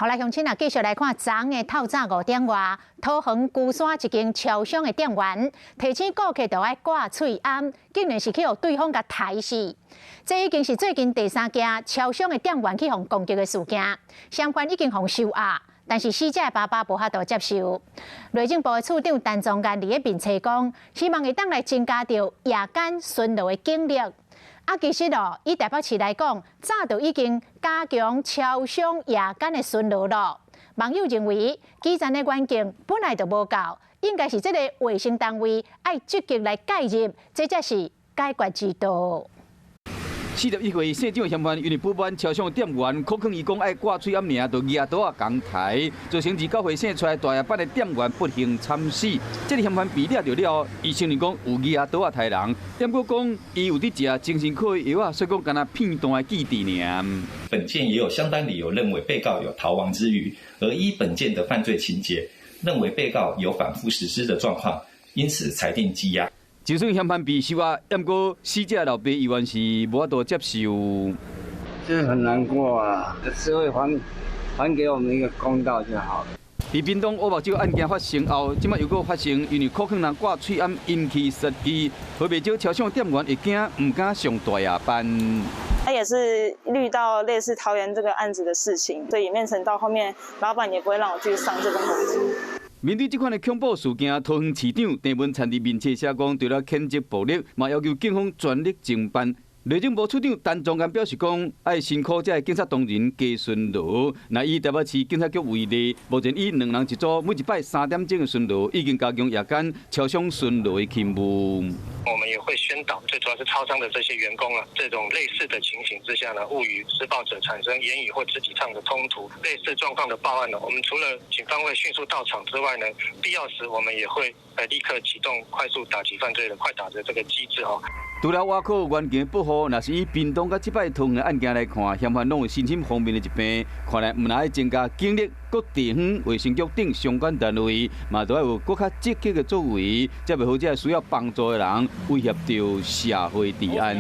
好來，鄉親啊，繼續來看昨昏的透早5點外，桃園龜山一間超商的店員提醒顧客著愛掛喙罨，竟然是去予對方共刣死。這已經是最近第三件超商的店員去予攻擊的事件，嫌犯已經予收押，但是死者的爸爸無法度接受。內政部的處長陳宗彥佇咧面冊講，希望會當來增加著夜間巡邏的警力。啊，其實哦，以台北市來講，早就已經加強超商夜間的巡邏了。網友認為，基層的環境本來就無夠，應該是這個衛生單位愛積極來介入，這才是解決之道。41歲姓張的嫌犯，因為不滿超商店員，苦勸伊講愛掛喙罨爾，就舉刀仔共刣，造成29歲姓蔡大夜班的店員不幸慘死。這个嫌犯被掠著了，伊承認講有舉刀仔刣人，毋過講伊有佇食精神科的藥仔，所以講敢若片段的記憶爾。本件也有相當理由認為被告有逃亡之虞，而依本件的犯罪情節，認為被告有反覆實施的狀況，因此裁定羈押。就算嫌犯被收押，毋過死者老爸依然是無法度接受。這很難過啊！社會還給我們一個公道就好了。佇屏東烏目洲案件發生後，這擺又閣發生，因為苦勸人掛喙罨引起殺機，予袂少超商店員會驚，毋敢上大夜班。他也是遇到類似桃園這個案子的事情，所以演變成到後面，老闆也不會讓我繼續上這份工作。面對這款的恐怖事件，桃園市長鄭文燦佇面冊寫講，除了譴責暴力，嘛要求警方全力偵辦。內政部處長陳宗彥表示講，愛辛苦這个警察同仁加巡邏。若以台北市警察局為例，目前以兩人一組，每一擺3點鐘的巡邏，已經加強夜間超商巡邏的勤務。我們也會宣導，最主要是超商的這些員工啊，這種類似的情形之下呢，勿與施暴者產生言語或肢體上的衝突，類似狀況的報案呢，我們除了警方會迅速到場之外呢，必要時我們也會立刻啟動快速打擊犯罪的快打的這個機制哦。除了外口環境保護，若是以屏東佮這擺桃園案件來看，嫌犯攏有身心方面的疾病，看來毋但愛增加警力，各地方衛生局等相關單位嘛都愛有閣較積極的作為，才袂予這需要幫助的人威脅著社會治安。